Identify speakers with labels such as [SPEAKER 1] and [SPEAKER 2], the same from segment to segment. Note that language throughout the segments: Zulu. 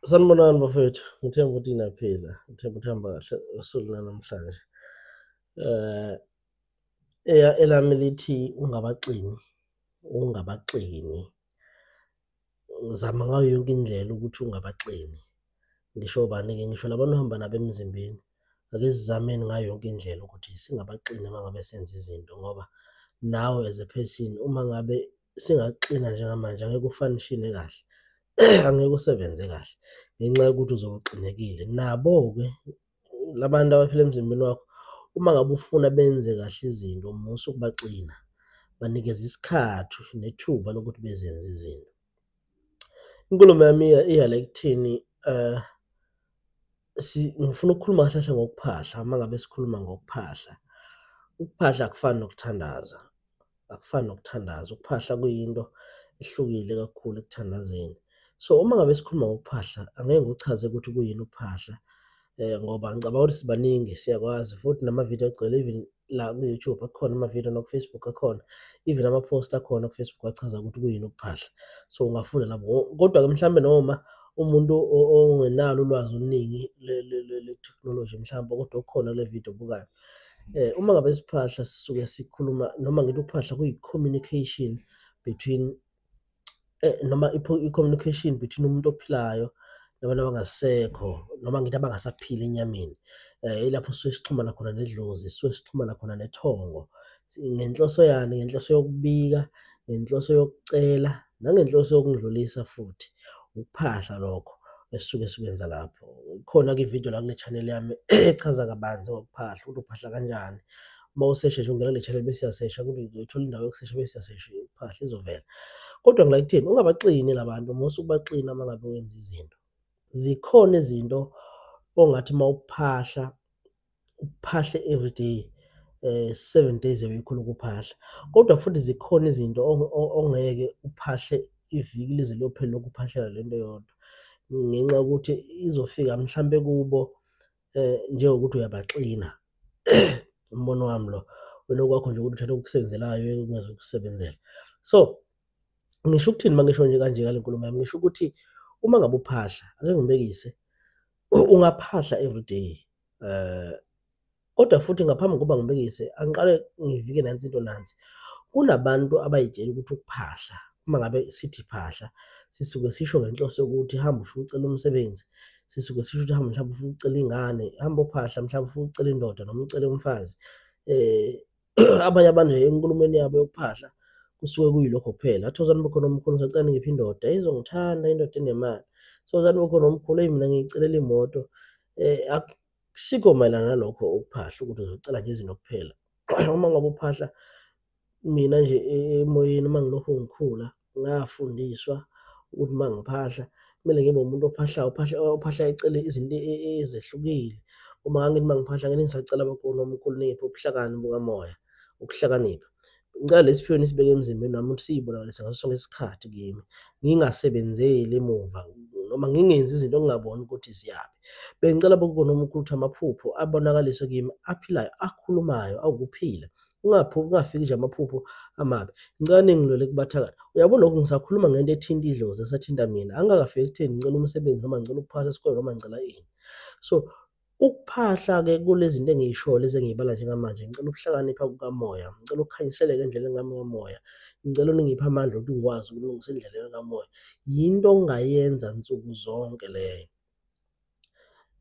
[SPEAKER 1] Sanibonani bafethu, ngithemba ukuthi niyaphila, ngithemba ukuthi hamba kahle usuku lanamhlanje. Elami lithi ungabaxini, ungabaxini. Zama ngayo yonke indlela ukuthi ungabaxini. Ngisho bani-ke? Ngisho labantu ohamba nabo emzimbeni. Ake sizameni ngayo yonke indlela ukuthi singabaxini uma ngabe senza izinto ngoba nawe as a person uma ngabe singakuxina njengamanje angeke u-function-e kahle, angeke usebenze kahle ngenxa yokuthi uzobe uxinekile. Nabo-ke la bantu abaphila emzimbeni wakho, uma ngabe ufuna benze kahle izinto, musa ukubaxina, banikeze isikhathi nethuba lokuthi bezenze izinto. Inkulumo yami iya la ekutheni ngifuna ukukhuluma kahle kahle ngokuphahla, uma ngabe sikhuluma ngokuphahla. Ukuphahla akufani nokuthandaza, akufani nokuthandaza. Ukuphahla kuyinto ehlukile kakhulu ekuthandazeni. So, uma ngabe sikhuluma ngokuphahla, angeke ngikuchaze ukuthi kuyini ukuphahla ngoba ngicabanga ukuthi sibaningi siyakwazi futhi namavidiyo agcwele even la ku-YouTube akhona amavidiyo naku-Facebook akhona, even ama-post akhona ku-Facebook achaza ukuthi kuyini ukuphahla. So, ungafunda lapho. Kodwa-ke mhlambe noma umuntu ongenalo ulwazi oluningi lwethekhinoloji mhlawumbe kodwa okhona kule video obukayo. Uma ngabe siphahla sisuke sikhuluma noma ngithi ukuphahla kuyi-communication between noma i-communication between umuntu ophilayo nabantu abangasekho noma ngithi abangasaphili enyameni. Ilapho sisuke sixhumana khona nedlozi, sisuke sixhumana khona nethongo. Ngenhloso yani? Ngenhloso yokubika, ngenhloso yokucela, nangenhloso yokundlulisa futhi. Ukuphahla lokho esisuke sikwenza lapho. Khona-ke ividiyo la kule channel yami echaza kabanzi ngokuphahla, ukuthi uphahla kanjani. Uma usesha nje ungena kule channel bese uyasesha, uzoyithola indawo yokusesha bese uyasesha ukuphahla izovela. Kodwa ngila ekutheni ungabaxini la bantu, musa ukubaxina uma ngabe wenza izinto. Zikhona izinto ongathi uma uphahla, uphahle everyday, 7 days a week ulokhu uphahla. Kodwa futhi zikhona izinto ongeke uphahle iviki lize liyophela lokhu uphahlela lento eyodwa, ngenxa yokuthi izofika mhlampe kubo njengokuthi uyabaxina. Umbono wami lo, wena okwakho nje ukuthi uthathe okusebenzelayo ungazukusebenzela. So, ngisho ukuthini uma ngisho nje kanje ngale nkulumo yami? Ngisho ukuthi uma ngabe uphahla, ake ngibekise, ungaphahla everyday kodwa futhi ngaphambi kokuba ngibekise, angiqale ngivike nansi into nansi. Kunabantu abayitshela ukuthi ukuphahla, uma ngabe sithi phahla, sisuke sisho ngenhloso yokuthi hamba ufike ucela umsebenzi, sisuke sisho ukuthi hamba mhlawumbe ufike ucela ingane, hamba uphahla mhlawumbe ufike ucela indoda noma ucele umfazi. Abanye abantu nje enkulumweni yabo yokuphahla kusuke kuyilokho kuphela. Thokozani bogogo nomkhulu, ngisacela ningiphe indoda izongithanda, indoda enemali. Thokozani bogogo nomkhulu, eyi mina ngiyicelela imoto. Akusikho mayelana nalokho ukuphahla ukuthi uzocela nje izinto kuphela. Uma ngabe uphahla, mina nje emoyeni uma ngilokhu ngikhula ngafundiswa ukuthi uma ngiphahla kumele ngibe umuntu ophahlayo, ophahla ecele izinto ezehlukile. Uma ngangithi uma ngiphahla ngeke ngisacela abogogo nomkhulu ningiphe ubuhlakani bukamoya, ukuhlakanipha. Ngicela lesi siphiwo nisibeke emzimbeni wami ukuthi siyibonakalise ngaso sonke isikhathi kimi, ngingasebenzeli emuva noma ngingenzi izinto engingaboni ukuthi ziyaphi. Bengicela bogogo nomkhulu ukuthi amaphupho abonakaliswe kimi aphilayo, akhulumayo, awukuphila. Ungafiki nje amaphupho amabi. Ngicela ningilwele kubathakathi. Uyabona lokhu ngisakhuluma ngento ethinta idlozi esathinta mina. Angikakafiki ekutheni ngicela umsebenzi noma ngicela ukuphasa isikole noma ngicela ini. So, ukuphahla-ke kule zinto engiyishoyo lezi engiyibala njengamanje, ngicela ukuhlakanipha kukamoya, ngicela ukukhanyiseleka endleleni yami kamoya, ngicela ningiphe amandla ukuthi ngikwazi ukulungisa indlela kamoya. Yinto ongayenza nsuku zonke leyo.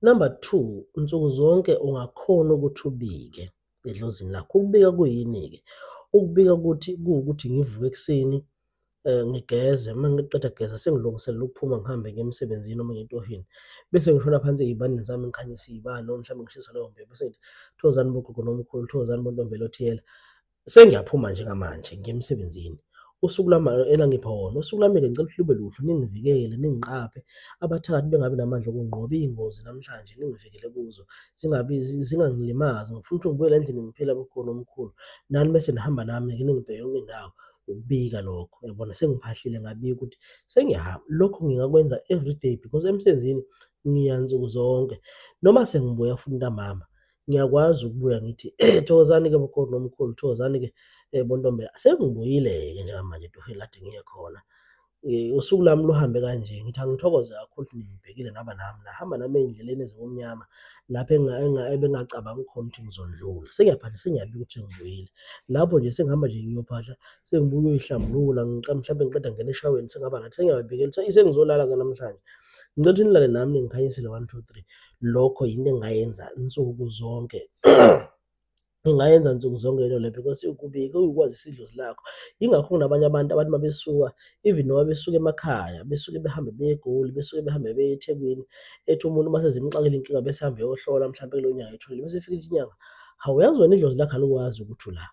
[SPEAKER 1] Number 2, nsuku zonke ungakhona ukuthi ubike edlozini lakho. Ukubika kuyini-ke? Ukubika ukuthi kuwukuthi ngivuke ekuseni, ngigeze, uma ngiqeda kugeza sengilungiselela ukuphuma ngihambe ngiye emsebenzini noma ngiye etohini. Bese ngishona phansi ey'baneni zami ngikhanyise iy'bani noma mhlawumbe ngishisa leyo mbeba bese ngithi thokozani bogogo nomkhulu, thokozani bontombela othiyela. Sengiyaphuma njengamanje ngiye emsebenzini. Usuku lwami enangipha wona, usuku lwami-ke ngicela ukuthi lube luhle, ningivikele, ningiqaphe, abathakathi bengabi namandla okunginqoba, iy'ngozi namhlanje ningivikele kuzo, zingabi zingangilimazi. Ngifuna ukuthi ngibuyele endlini ngiphila bogogo nomkhulu, nani bese nihamba nami-ke ningibheke yonke indawo. Ukubika lokho, uyabona sengiphahlile ngabika ukuthi sengiyahamba. Lokho ngingakwenza everyday because emsebenzini ngiya nsuku zonke. Noma sengibuya futhi ntambama, ngiyakwazi ukubuya ngithi thokozani-ke bogogo nomkhulu, thokozani-ke bontombela. Sengibuyile-ke njengamanje etohweni kade ngiye khona. Usuku lami luhambe kanje, ngithi angithokoze kakhulu ukuthi ningibhekile naba nami, nahamba nami ey'ndleleni ezibumnyama lapho ebengingacabangi khona ukuthi ngizondlula. Sengiyaphahla sengiyabika ukuthi sengibuyile. Lapho nje sengihamba nje ngiyophahla, sengibuya uyoyihlambulula, mhlampe ngiqeda ngingena eshaweni sengihamba nathi sengiyababikela ukuthi sengizolala-ke namhlanje. Ngicela ukuthi nilale nami ningikhanyisele one, two, three. Lokho yinto engingayenza nsuku zonke. Ngingayenza nsuku zonke lento le because ukubika ukwazisa idlozi lakho. Yingakho kunabanye abantu abathi uma besuka, even noma besuka emakhaya, besuke behambe beye eGoli, besuke behambe beye eThekwini, ethi umuntu uma sezimxakile inkinga bese ehambe eyohlola mhlampe kuleyo nyanga ayitholile, bese efika ithi inyanga, hawu uyazi wena idlozi lakho alikwazi ukuthi ula.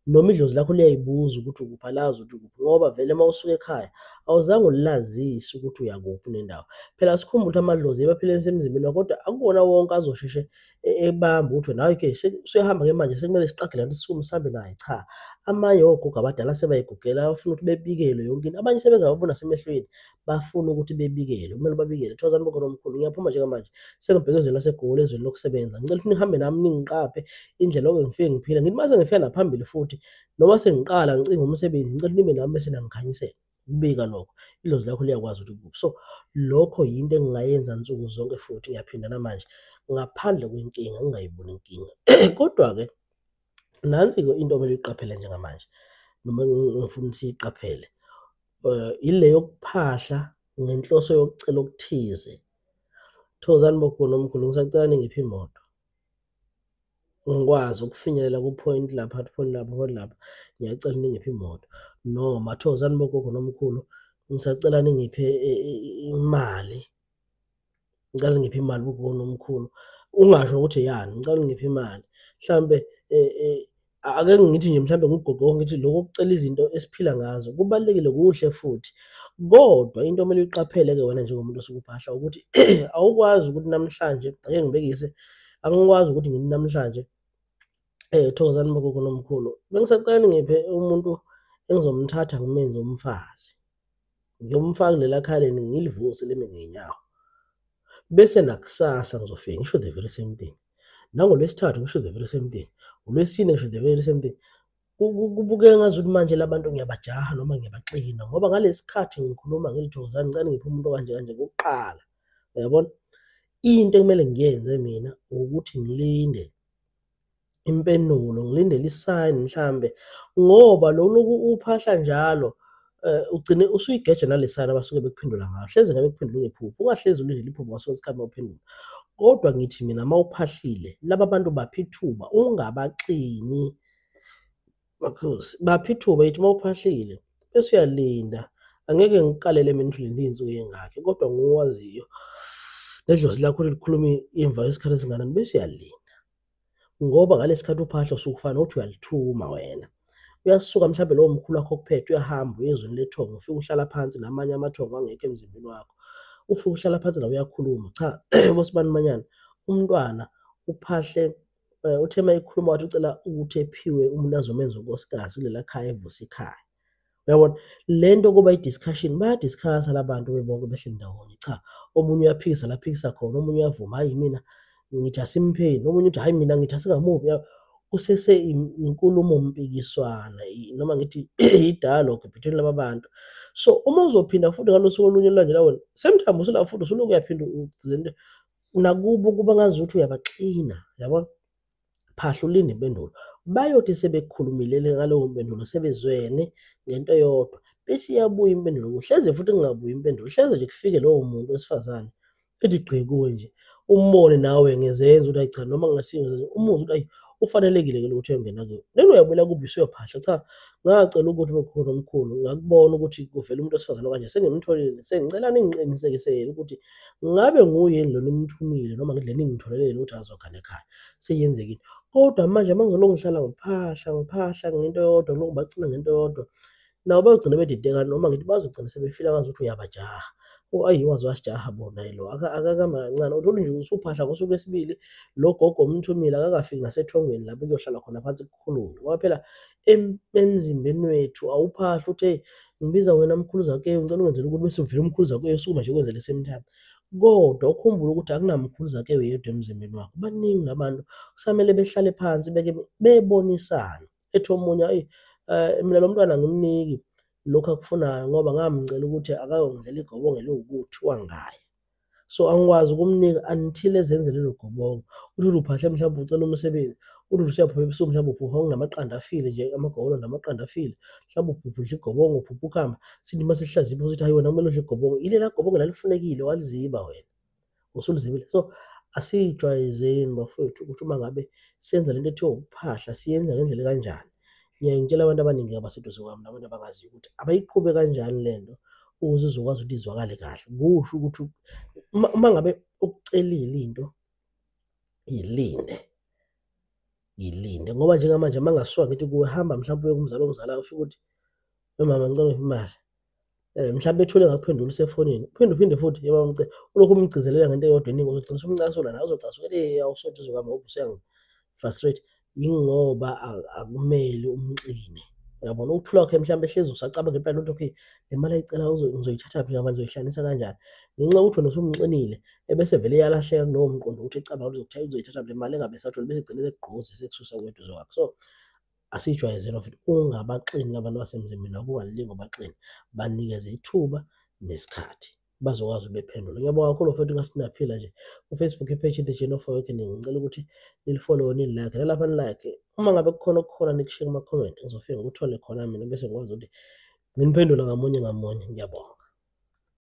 [SPEAKER 1] Noma idlozi lakho liyayibuza ukuthi ukuphi, alazi ukuthi ukuphi, ngoba vele uma usuka ekhaya awuzange ulazise ukuthi uyakuphi nendawo. Phela sikhumbule ukuthi amadlozi yebo aphila emzimbeni wakho, kodwa akuwona wonke azosheshe ebambe ukuthi wena okay usuyahamba-ke manje sekumele siqagele kanti sisukume sihambe naye. Cha, amanye ogogo abadala sebayigugela bafuna ukuthi bebikelwe yonke into. Abanye sebeze babona nasemehlweni, bafuna ukuthi bebikelwe, kumele babikelwe. Thokozani bogogo nomkhulu, ngiyaphuma njengamanje sengibheke ezweni laseGoli, ezweni lokusebenza. Ngicela ukuthi nihambe nami ningiqaphe indlela oke ngifike ngiphile. Ngithi uma sengifika naphambili futhi noma sengiqala ngicinga umsebenzi, ngicela nibe nami bese nangikhanyisela. Kubika lokho, idlozi lakho liyakwazi ukuthi kuphi. So lokho yinto engingayenza nsuku zonke futhi ngiyaphinda namanje ngaphandle kwenkinga, ngingayiboni inkinga. Kodwa-ke nansi-ke into okumele uyiqaphele njengamanje noma engifuna ukuthi siyiqaphele, ile yokuphahla ngenhloso yokucela okuthize. Thokozani bogogo nomkhulu, ngisacela ningiphe imoto ngikwazi ukufinyelela ku-point lapha, point lapha, point lapha, ngiyacela ningiphe imoto. Noma thokozani bogogo nomkhulu, ngisacela ningiphe imali, ngicela ningiphe imali bogogo nomkhulu. Ungasho ukuthi yani, ngicela ningiphe imali. Mhlampe ake ngithi nje mhlampe ngugogo ngithi lokhu okucela izinto esiphila ngazo kubalulekile, kuhle futhi. Kodwa into okumele uyiqaphele-ke wena njengomuntu osuke uphahla ukuthi awukwazi ukuthi namhlanje, ake ngibekise, angikwazi ukuthi ngithi namhlanje thokozani bogogo nomkhulu, bengisacela ningiphe umuntu engizomthatha ngimenze umfazi, ngiyomfaka kulela khaya leni ngilivuse lime ngey'nyawo. Bese nakusasa ngizofika ngisho the very same thing. NangoLwesithathu ngisho the very same thing. ULwesine ngisho the very same thing. Kubukeka ngazuthi manje la bantu ngiyabajaha noma ngiyabaxina ngoba ngalesi khathi ngikhuluma ngithi thokozani ngicela ngiphe umuntu okanje kanje kokuqala. Uyabona? Into ekumele ngiyenze mina ukuthi ngilinde impendulo, ngilindele isayini mhlambe ngoba lokhu uphahla njalo ugcine usuyigeja nale sayini abasuke bekuphendula ngayo. Hleze ngabe kuphendula ngephupho, ungahlezi ulindele iphupho ngaso sonke isikhathi mawuphendula. Kodwa ngithi mina mawuphahlile laba bantu baphe ithuba, ungabaxini makhosi, baphe ithuba. Yithi mawuphahlile bese uyalinda. Angeke ngikukalele mina ukuthi ulinde iy'nsuku ey'ngakhi, kodwa nguwe owaziyo nedlozi lakho likhuluma imva yesikhathi esingakanani, bese uyalinda. Ngoba ngalesi khathi uphahla usuke ufana nokuthi uyalithuma wena. Uyasuka mhlampe lowo mkhulu wakho okuphethe, uyahamba uye ezweni lethongo, ufike uhlala phansi namanye amathongo angekho emzimbeni wakho. Ufike uhlala phansi nawe uyakhuluma. Cha, bosibani manyana, umntwana uphahle uthe uma ekhuluma wathi ucela ukuthi ephiwe umuntu azomenza unkosikazi kulela khaya evuse ikhaya. Uyabona? Le nto kuba i-discussion, baya-discuss-a la bantu bebonke behleli ndawonye. Cha, omunye uyaphikisa la aphikisa khona, omunye uyavuma, hhayi mina ngithi asimpheni, omunye uthi hhayi mina ngithi asingamuphi. Kusese inkulumo mpikiswana noma ngithi i-dialogue between laba bantu. So uma uzophinda futhi ngalo suku olunye olulandela wena, same time usula futhi usulokhu uyaphinda ugcine nakubo kuba ngazuthi uyabaxina, uyabona? Phahla ulinde impendulo. Bayothi sebekukhulumile ngaleyo mpendulo sebezwene ngento eyodwa, bese iyabuya impendulo. Hleze futhi kungabuyi impendulo, hleze nje kufike lowo muntu wesifazane ethi gqi kuwe nje, umbone nawe ngezenzo ukuthi hhayi cha noma kungasiyo umuzwe ukuthi hhayi ufanelekile-ke lo ukuthi uyongena kuyo. Then uyabuyela kubo usuyophahla, cha ngacela ukuthi bogogo nomkhulu ngakubona ukuthi kuvela umuntu wesifazane okanje sengimtholile, sengicela ningiqinisekisele ukuthi ngabe nguye yini lo nimthumile noma le ningitholele yena ukuthi azogana ekhaya, seyenzekile. Kodwa manje uma ngizolokhu ngihlala ngiphahla ngiphahla ngento eyodwa, ngilokhu ngibacina ngento eyodwa, nabo bayogcina bedideka noma ngithi bazogcina sebefila ngazuthi uyabajaha. Oh ayi waze wasijaha bona lo, akakama kancane. Uthole nje usuphahla ngosuku lwesibili, lo gogo omthumile akakafiki nasethongweni lapho kuyohlala khona phansi kukhulunywe. Ngoba phela emzimbeni wethu awuphahli uthi hey ngibiza wena mkhulu Zakewu ngicela ungenzele ukuthi, bese uvela umkhulu Zakewu esukuma nje kwenzele same time. Kodwa ukhumbule ukuthi akunamkhulu Zakewu yedwa emzimbeni wakho, baningi labantu kusamele behlale phansi beke bebonisane. Ethi omunye ayi mina lo mntwana angimniki. Lokhu akufunayo ngoba ngamcela ukuthi akayongidlela igobongo eliwukuthi wangaya. So angikwazi ukumnika until ezenze lelo gobongo. Uthi uphahle mhlawumbe ucela umsebenzi, uthi usuyaphupha ebusuku mhlawumbe uphupha kunamaqanda afile nje, amagobolondo namaqanda afile. Mhlawumbe uphupha udla igobongo, uphupha ukuhamba. Sithi uma sesihlaziya sithi hayi wena kumele udle igobongo. Ilela gobongo lalifunekile waliziba wena, usulizibile. So asiyijwayezeni bafowethu ukuthi uma ngabe senza lento ethiwa ukuphahla siyenza ngendlela kanjani. Ngiyaye ngitshela abantu abaningi abaseduze kwami nabantu abangaziyo ukuthi abayiqhube kanjani lento ukuze izokwazi ukuthi izwakale kahle. Kusho ukuthi uma ngabe ukucelile into yilinde, yilinde ngoba njengamanje uma ngasuka ngithi kuwe hamba mhlawumbe uye kumzala omzalayo ufike uthi mama ngicela imali, mhlawumbe ethule ngakuphendula usefonini, uphinde uphinde futhi yebo mama ngicela, ulokhu umgcizelela ngento eyodwa eningi uzogcina usumcasula nawe uzocasuka awusoduze kwami ngoba usuyangi-frustrate. Yingoba akumele umxine, uyabona? Ukuthula kwakhe mhlawumbe ehlezi usacabanga impela ukuthi okay le mali ayicela ngizoyithatha phi njengamanje, ngizoyihlanganisa kanjani? Ngenxa yokuthi wena usumxinile ebese vele iyalahleka kulowo mqondo ukuthi ecabanga ukuthi uzoyithatha le mali engabe esathola bese egcine esekugqoza esekususa kweduze kwakhe. So asiyijwayezeni futhi ungabaxini abantu basemzimbeni wakho, ungalingi ubaxine, banikeze ithuba nesikhathi bazokwazi ukubephendula. Ngiyabonga kakhulu mfowethu, ngathi niyaphila nje. Ku-Facebook i-page The Journey of Awakening, ngicela ukuthi nilifollowe nililike, nalapha nilike. Uma ngabe kukhona okukhona nikushiye kuma-comment, ngizofika ngikuthole khona mina bese ngikwazi ukuthi nginiphendule ngamunye ngamunye. Ngiyabonga.